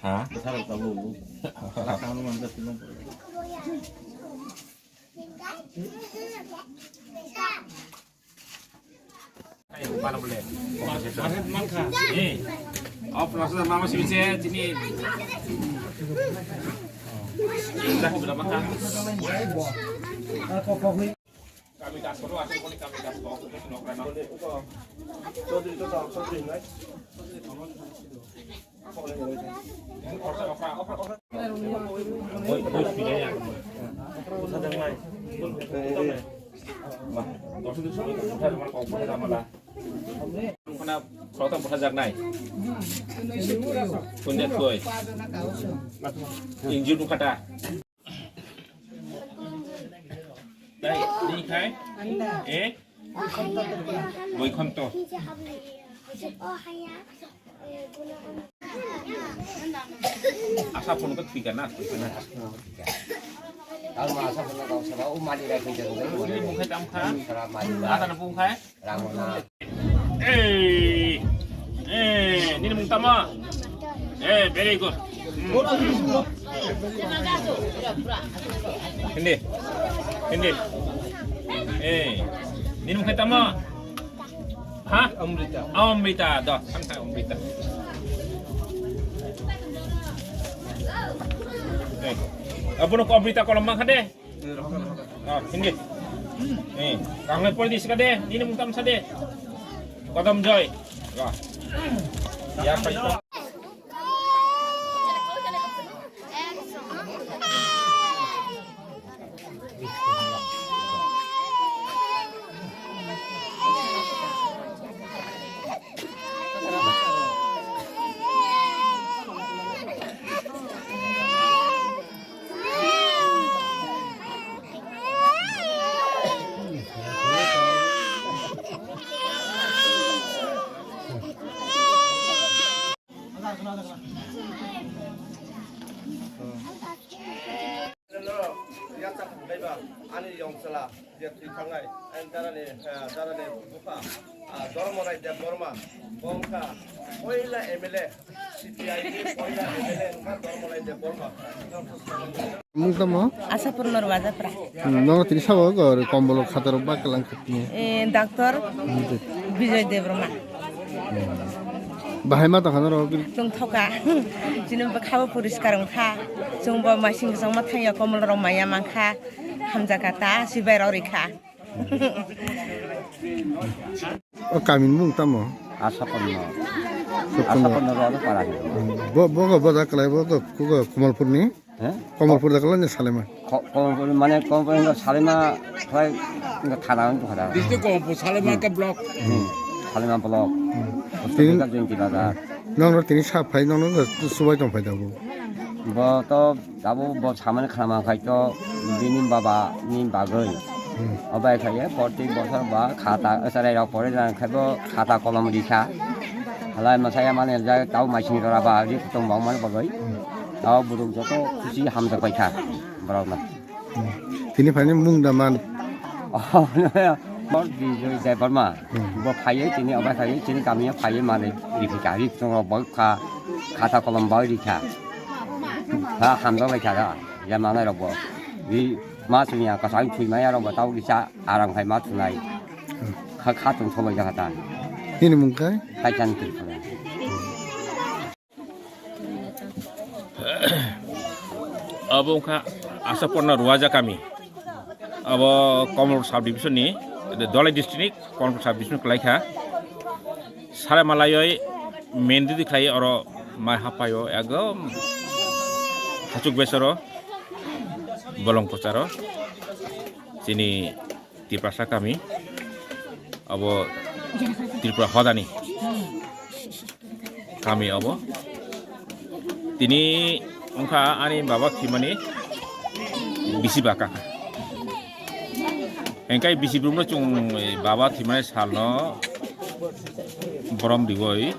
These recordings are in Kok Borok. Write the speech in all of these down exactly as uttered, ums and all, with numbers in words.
Ha? Khuna khoroktham bwtharjaknai. Punjab thoi. Injil nukha ta. Dai, ni khai? Eh? Boikhonto. Asa phone ko thwika na, thwika na. Ang ma asa phone ko sa ba, o mali rai ko jero. Ni bukhai tam kha. Sara mali rai. Ada na bukhai. Ramona. Eh, eh, nini mung tamo? Eh, very good. Hmm. Hindi. Hindi. Eh, nini mung tamo? Ha? Amrita. Amrita, do. Thang thang Amrita. Eh, abono ko Amrita kolom mang khade. Ah, hindi. Eh, kangai poli di sikade, ini mungtam sade. Kodom joy. Wah. Ya, pa. Ani yong chwla je thwi thangnai, ani darani, eh, darani bupha, ah, Dhormonai Debbarma, bo wngkha poila M L A, C P I ni poila M L A wngkha Dhormonai Debbarma. Mung tamo? Asapurno Rwajapra. Hmm, nono tini sabo gor kombolo khatarok bak kalang khatni. Eh, doctor Bijoy Debbarma. Bahai ma tongkha norok? Tongthoka. Chini bwkhao poriskar wngkha. Chwngbo masing kwchangma thangya, komolrok maya mankha. Hamjakha ta, sibairok rikha. O kamini mung tamo? Asaporno. Asaporno. Asaporno Rwajapara. Bo, bo, bo, bo da kalai, bo, bo, Kugo, Komolpurni? He? Komolpur da kalai ni Salima? Ko-, Komolpur, mane, Komolpur hingga Salima, khlai, hingga thana wng tongkha da. District Komolpur, Salima ke block. Hmm. Salima block. Hmm. Hospital tini, Jayantinagar. Nongno tini sa phai, nongno subai tong phai da bo. Bo to abo bo samani khlama khai to bini baba ni bagwi. Hmm. Obai khai ye, prottek bosor ba khata, sarai rok pore jang khai bo khata kolom rikha. Halai masaya mane ja tau masing rora ba ri kutung bang man bagwi. Hmm. Tao buruk joto khusi hamjak bai kha borok no. Hmm. Tini phaini mung da man? Oh, Bijoy Debbarma. Hmm. Bo phaiye, tini obai phaiye, tini kamiyo phaiye mane riphi kha, ri kutung rok bo kha, khata kolom bo rikha. Ha, hamjak lai kha ga, ya manai rok bo. Ri ma sumya kasang thui maya rok bo tau risa arang khai ma thunai. Hmm. Kha, kha tung tholai ja kha ta. Nini mung khai? Khai chan thui tholai. Abo wngkha Asaporno Rwajapara kami. Abo Komolpur sub division ni, Dholai district ni Komolpur sub division kwlai kha. Sara malaioi main duty khlai oro mai hapai o ekdom hachuk besoro bolong pocharo. Chini Tiprasa kami, abo Tripura hodani kami abo. Tini wngkha ani baba thwimani bisi baka. Hingkai bisi brumno chwng baba thwimani salno borom riwi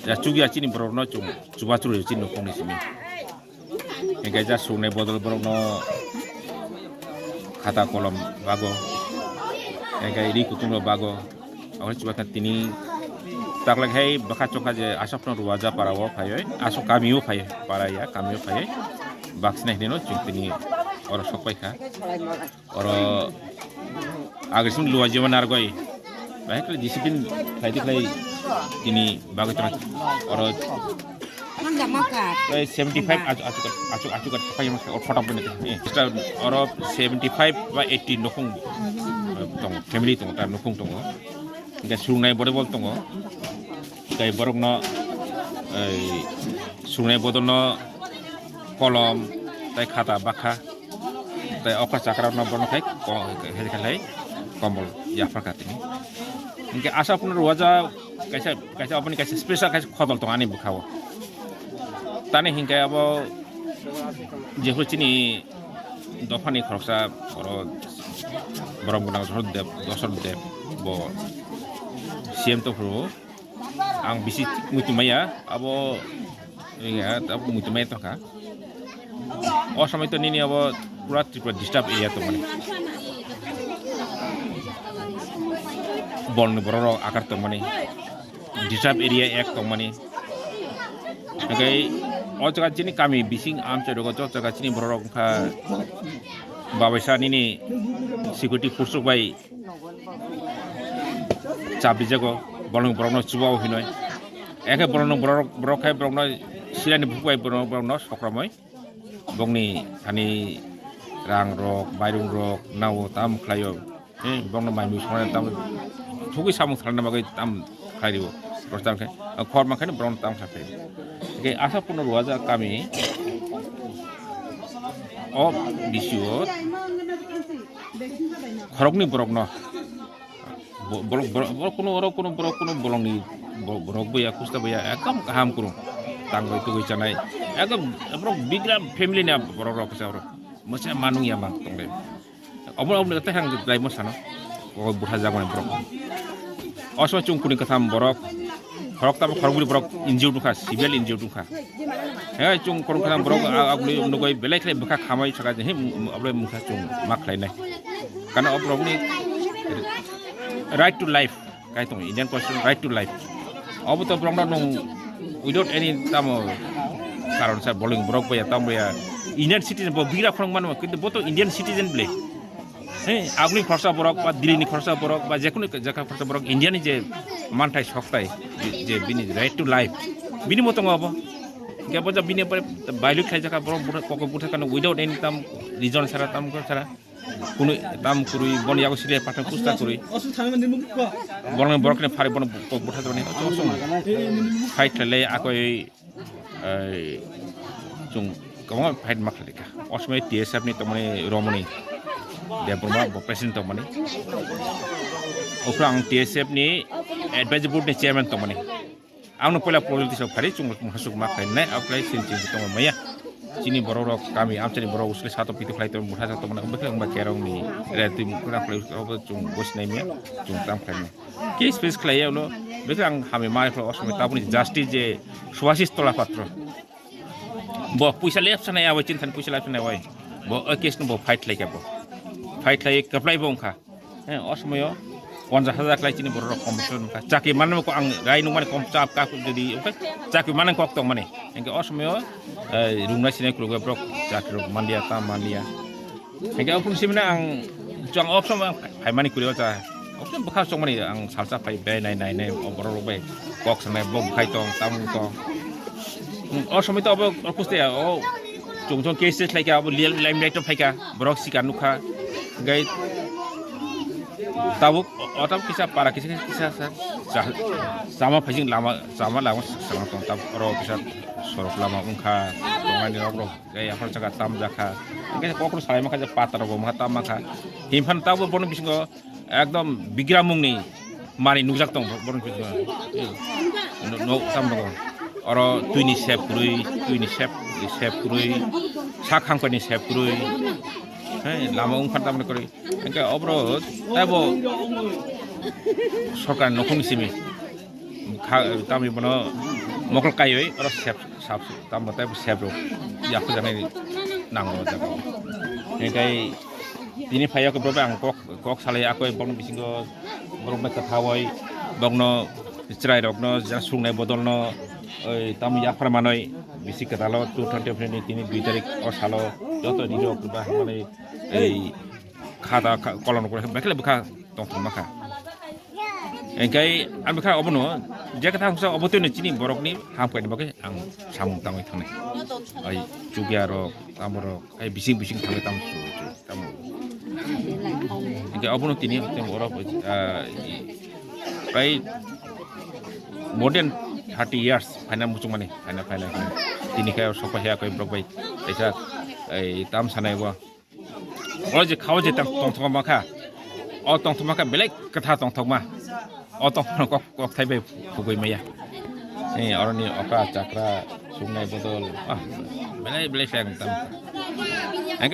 ya chukya chini borokno chwng chubachu rwi chini nukhungni simi. Hingke ja suknai bodol borokno khata kolom bago, hingke ri kutung rok bago, abo chubachu tini Taklai hai bwkha chokha je aswkno Ruaja para o phaiwi, aswk kami o phaiwi, para ya kami o phaiwi, baksinai hinwi no chwng tini oro sok paikha. Oro agression luwa jiwan argoi. Bahai khlai discipline khlai di khlai tini bagwi tong oro. Ang da maka. Seventy five achu achu achu achu kat pakai mas or photo pun itu. Oro seventy five ba eighty nokong tong family tong ta nokong tong. Hingke sungnai volleyball tongo. Tei borokno, ei, sungnai bodolno kolom, tei khata bakha, tei okra chakra no bono khai ko-, khai, khai, khai kombol yapharkha tini. Hingke aswkno Ruaja kaisa, kaisa oboni kaisa special kaisa khodol tongo ani bwkhao. Tani hingke abo jephuru chini dophani khoroksa oro borok gwnang Dosrot Deb, Dosrot Deb bo C M to phuru ang bisi muitu maya abo ya abo muitu maya tongkha. O somoi to nini abo pura Tripura disturb area tongmani. Bolni borok rok akar tongmani. Disturb area ek tongmani. Hingke o jaga chini kami bising amchai rogo o jaga chini borok rok wngkha babaisa nini security force rok bai chabijago bolong borokno chubao hinoi. Eke borokno borok borok khai borokno silani bukhuk bai borok borokno sokramoi bongni thani rang rok mairung rok nao tam khlaio. He, borokno mai mui songna tam thugui samung salna bagwi tam khlai rio. Rostan khe, khor mankhe borokno tam khlai rio. Hingke aswkno Ruaja kami o bisio khoroknwi borokno bo-, borok, borok, borok kuno, oro kuno, borok kuno bolongni bo-, borok boya, kusta boya, ekdom kaham kurung. Tangwi tugui chanai. Ekdom borok bigra family ni borok rok kisa borok. Masa manung ya mang tongde. Obo, obo tei hang dai mo sano. O butha jagoni borok. Oso chung kuni katham borok. Khorok tamo khorok buri borok injured wngkha, severe injured wngkha. He chung khorok katham borok a-, aboni nugui belai khlai bwkha khamai saka je, he, abole mungsa chung ma khlainai. Kana o borokni right to life. Kaitung Indian Constitution right to life. Obo to borokno nung without any tamo karon sa boling borok boya tamo ya Indian citizen bo bigra khorok mano kintu bo to Indian citizen ble. He, agni khorsa borok ba Delhi ni khorsa borok ba jekunu jaka khorsa borok India ni je manthai soktai je bini right to life bini motongo obo. Kebo ja bini pore violate khai jaka borok butha koko butha kano without any tam reason sara tam sara. Kunu tam kurui, bon yago sile patang kusta kurui. Borokni borokni phari bono butha tongmani. Fight khlai akoi, chung kwbangma fight ma khlai kha. Osmai T S F ni tongmani Romoni Debbarma bo president tongmani. Ophra ang T S F ni advisory board ni chairman tongmani. Ang no poila politics o phari chung mungsa suk ma khlai nai, a khlai sin sin tong maya. Chini borok rok kami amchani borok usle sato pitu khlai tong, mungsa sato mana, bekhe wngba kerong ni, re twi mungsa khlai obo chung bosi nai maya, chung tam khlai maya. Case face khlai ya ulo, bekhe ang hami ma khlai osmai tabuni justice je Subhasis Tola Patro. Bo puisa lepsa nai awai, chin than puisa lepsa nai awai. Bo o case no bo fight khlai kha bo. Fight khlai kaplai bo wngkha. He, o somoyo ponchas hajar khlai chini borok rok compensation wngkha. Chakri manwi ko ang rai nungmani kom chap ka jodi, okay? Chakri manwi kok tongmani. Hingke o somoyo, eh, rungna sinai kuluk borok chakri rok manliya, ta manliya. Hingke o phung simina ang chwng o somoyo phaimani kuri o cha. O somoyo bwkha chongmani ang salsa phai bai nai nai nai o borok rok bai kok sanai bo bwkhai tong, tamung tong. Hmm, o somoyo to obo, o kuste ya, o chung chung case case khlai kha, obo limelight o phai kha, borok sikar nukha. Hingke tabuk o, o tabuk kisa para kisa kisa sa, sa, sama phaising lama, sama lama sama tong tabuk oro kisa sorok lama wngkha, tongnani rok rok, tei aphano chakha tam jakha. Hingke kokro salai mankha je pata rok bo mankha tam mankha. Himphano tabuk bono bisingo ekdom bigramungni manwi nukjak tong borok bisingo. No, no, tam rok. Oro twini sep kwrwi, twini sep, sep kwrwi, sak hamkani sep kwrwi. He, lama wngkha tamni kwrwi. Hingke oboro taibo sorkar nokhung simi kha, tamni bono mokol kaiwi oro sep, sap, tambo taibo sep rok yakho janai nango jaga. Hingke tini phaiya khe borok ang kok, kok salai akoi borok bisingo borok bai kwthawoi borokno chwrairokno, je sungnai bodolno, oi, tamo yaphar manwi bisi kwtalo two twenty twenty tini dui tarik o salo joto rirok ba hamani ei khata kha-, kolom kore bekhle bwkha tongthok ma kha. Engkai ang bwkha obono je kwthang sa obo tini chini borokni ham kaini bagwi ang samung tangwi thangnai. Ai chukya rok, tamo rok, ai bising bising thangwi tamo su, su, tamo. Engkai obono tini tini borok, ah, i-, prai more than thirty years phaina muchungmani, phaina, phaina, phaina. Tini khe sokpha ya koi borok bai kaisa ei tam sanai bo. O je khao je tang tongthok ma kha. O tongthok ma kha belai kwtha tongthok ma. O tongthok kok, kok thai bai phugui maya. Ni oroni oka chakra sungnai bodol. Ah, belai belai sang tam.